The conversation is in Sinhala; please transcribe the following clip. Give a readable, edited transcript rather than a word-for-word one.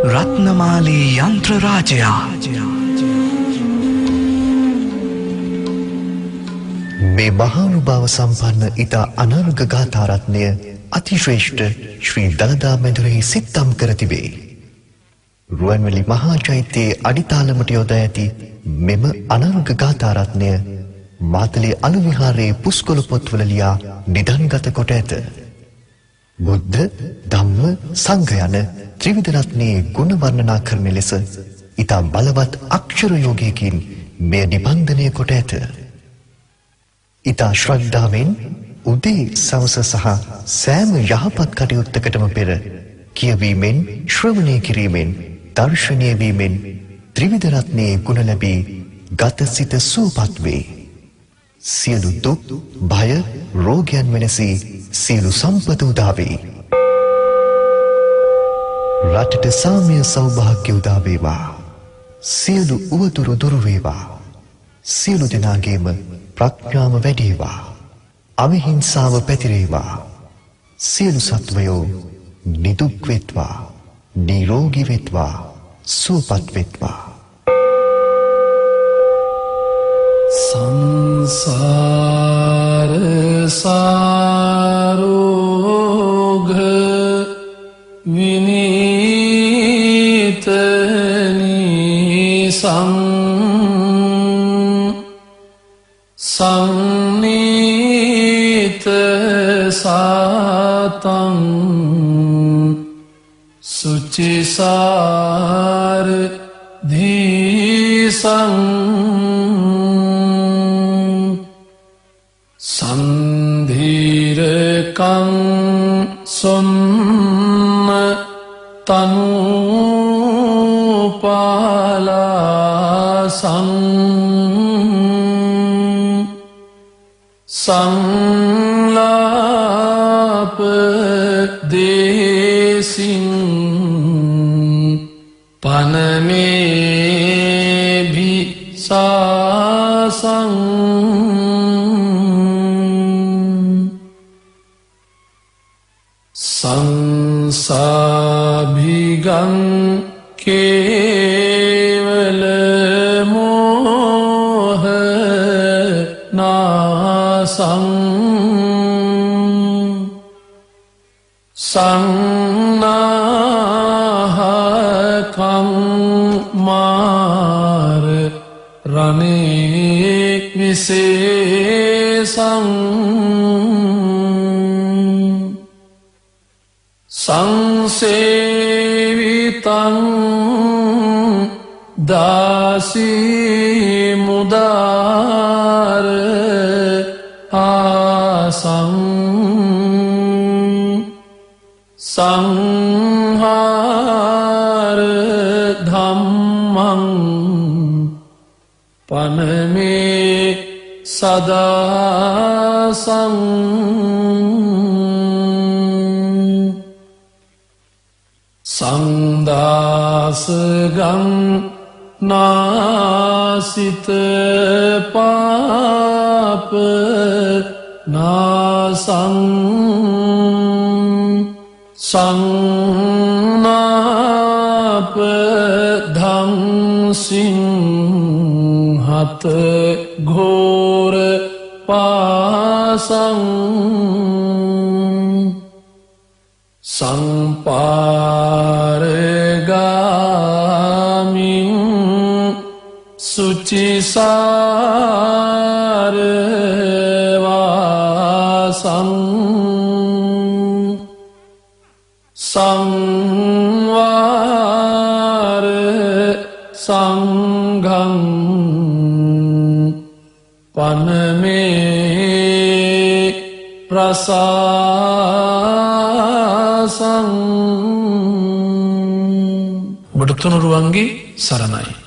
රත්නමාලී යන්ත්‍ර රාජයා මේ මහානුභාව සම්පන්න ඉතා අනර්ඝ ගාථා රත්නය අතිශ්‍රේෂ්ඨ ශ්‍රී දළදා මැදුරෙහි සිත්තම් කර තිබේ. රුවන්වැලි මහා චෛත්‍යයේ අඩිතාලමට යොදා ඇති මෙම අනර්ඝ ගාථා රත්නය මාතලේ අලු විහාරයේ පුස්කොළ පොත්වල ලියා නිදන්ගත කොට ඇත. බුද්ධ, ධම්ම, සංඝ යන ත්‍රිවිධ රත්නයේ ගුණ වර්ණනා කරන ලෙස ඉතා බලවත් අක්ෂර යෝගයකින් මෙය නිබන්ධනය කොට ඇත. ඉතා ශ්‍රද්ධාවෙන් උදේ සවස සහ සෑම යහපත් කටයුත්තකටම පෙර කියවීමෙන්, ශ්‍රවණය කිරීමෙන්, දර්ශනය වීමෙන් ත්‍රිවිධ රත්නයේ ගුණ ලැබී ගත සිත සුවපත් වේ. සියලු දුක්, භය, රෝගයන් වෙනසී සියලු සම්පත උදා වේ. රටට සාමය සෞභාග්‍ය උදා වේවා. සියලු උවදුරු දුරු වේවා. සියලු දෙනාගේම ප්‍රඥාව වැඩේවා. අවිහිංසාව පැතිරේවා. සියලු සත්වයෝ නිදුක් වෙත්වා, නිරෝගී වෙත්වා, සුවපත් වෙත්වා. සංසාර සාරෝඝ විනීත නිසං සංනීත සාතං සුචිසාර ධීසං සන්ධීරකං සොම්ම තනුපාලාසං සංලාප දේසින් පනමේභි සාසං සංසාභිගං කේවල මෝහ නාසං සංනාහකං මාර රණේ විශේෂං සංසේවිතං දාසී මුදාර ආසං සංහාර ධම්මං පනමේ සදාසං සංදාසගං නාසිත පාප නාසං සංනාප ධංසින් හත ඝෝර පාසං සංපාරගාමින් සුචිසාර වාසං සංවාර සංඝං පනමේ ප්‍රසාසං. ඔබට තුනුරුවන්ගේ සරණයි.